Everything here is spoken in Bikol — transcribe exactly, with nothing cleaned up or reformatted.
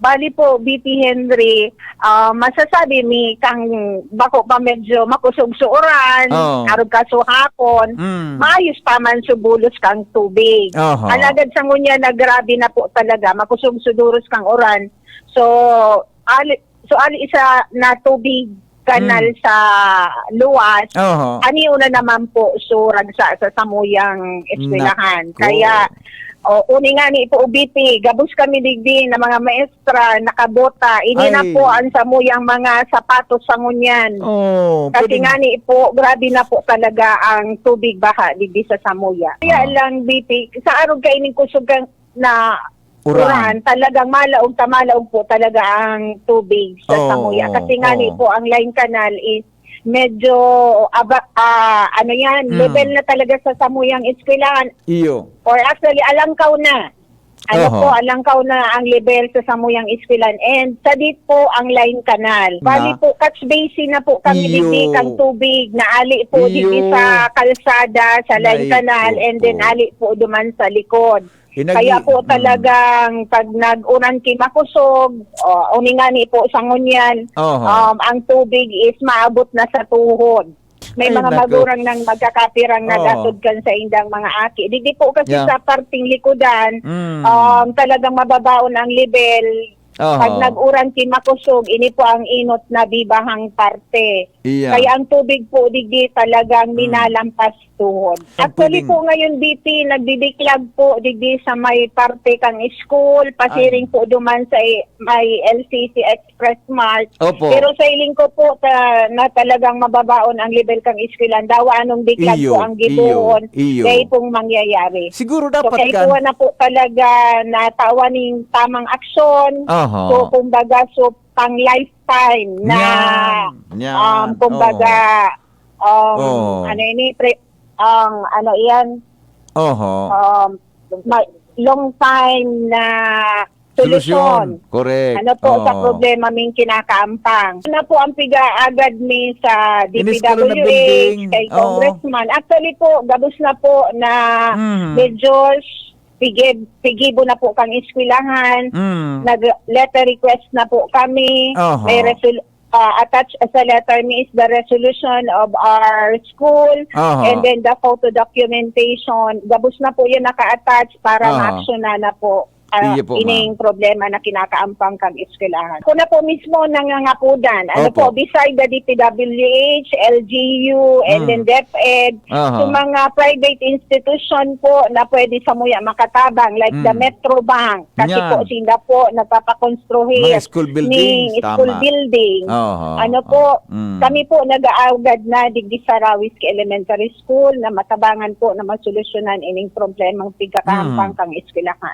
Bali po, B P Henry, ah, masasabi mi kang bako pa medyo makusog sa uran, Oo. arog ka sa hapon, Mm. maayos pa man sa bulos kang tubig. Aha. Alagad sa ngunyan na grabe na po talaga, makusog sa duros kang uran. So, ali, so ali sa na tubig kanal Mm. sa luwas, Aha. ani una naman po so ragsa sa samuyang eskwelahan. Naku. Kaya, o, uni nga ni po, B P, gabos kami digdi na mga maestra, nakabota. Ini na Ay. po ang samuyang mga sapatos sa ngunyan. Oh, Kasi pwedeng nga ni po, grabe na po talaga ang tubig baha digdi sa samuya. Kaya Ah. lang, B P, sa arog kaining kusog kang na Uran. uran, talagang malaog ta malaog po talaga ang tubig sa Oo, samuya. Kasi nga ni oo. po, ang line canal is medyo aba-, ah, ano yan, Mm. level na talaga sa samuyang eskwelahan. Iyo. Or actually, alangkaw na. Ano Oho. po, alangkaw na ang level sa samuyang eskwelahan. And sa dit po, ang line canal. Bali Na? po, catch basin na po kami Iyo. digdi kang tubig. Naali po digdi Iyo. sa kalsada, sa line Naipo canal, and then po. ali po duman sa likod. Inagi-, Kaya po mm. talagang pag nag-uran ki makusog, o, uni nga ni po sa ngunyan, Oho. um, ang tubig is maabot na sa tuhod. May Ay, mga nako. magurang nang magkakapirang Oo. nagasod kan sa indang mga aki. Digdi po kasi Yeah. sa parting likodan, Mm. um, talagang mababaon ang level. Oho. Pag nag-uran ki makusog, ini po ang inot na bibahang parte. Iya. Kaya ang tubig po digdi talagang Mm. minalampas tuhod. Ang Actually pwedeng po ngayon, B P, nagdidiklag po digdi sa may parte kang school, pasiring Ay. po duman sa i-, may L C C Express Mart. Opo. Pero sa hiling ko po ta-, na talagang mababaon ang level kang eskwelahan, dawa anong diklag Iyo, po ang iyo, gibohon, iyo. dai pong mangyayari. Siguro So, dapat kaipuhan kan- na po talaga na tawan ning tamang aksyon. Aha. So, kumbaga, so, pang lifetime na, Yan, yan. um, kumbaga, Oo. um, Oo. ano ini, pre-, ang ano iyan, Oho. um, ma-, long time na Solusyon. solusyon. Correct. Ano po sa Oo. problema ming kinakaampang? Ano po ang pigaagad mi sa Inis ko lang na D P W H, building. kay Oo. Congressman? Actually po, gabos na po na Mhm. medyo pigib-, pigibo na po kang eskwelahan. Mm. Nag-letter request na po kami. Oho. May resol-, ah, attached sa letter mi is the resolution of our school Oho. and then the photo documentation. Gabos na po yun naka-attach para Oho. ma-action na, na po, ah, Iyo po, ining ma'am. problema na kinakaampang kang eskwelahan. Ako na po mismo nangangapodan. Ano Opo. po, beside the D P W H, L G U, and Mm. then DepEd, Oho. sa mga private institution po na pwede samuya makatabang, like the Mm. Metro Bank. Kasi Yan. po, sila po nagpapakonstruhir Mga school buildings, ning school tama. building. Oho. Ano po, Mm. kami po nag-aagad na digdi sa Rawis Elementary School na matabangan po na masolusyonan ining problemang pigkakahampang Mm. kang eskwelahan.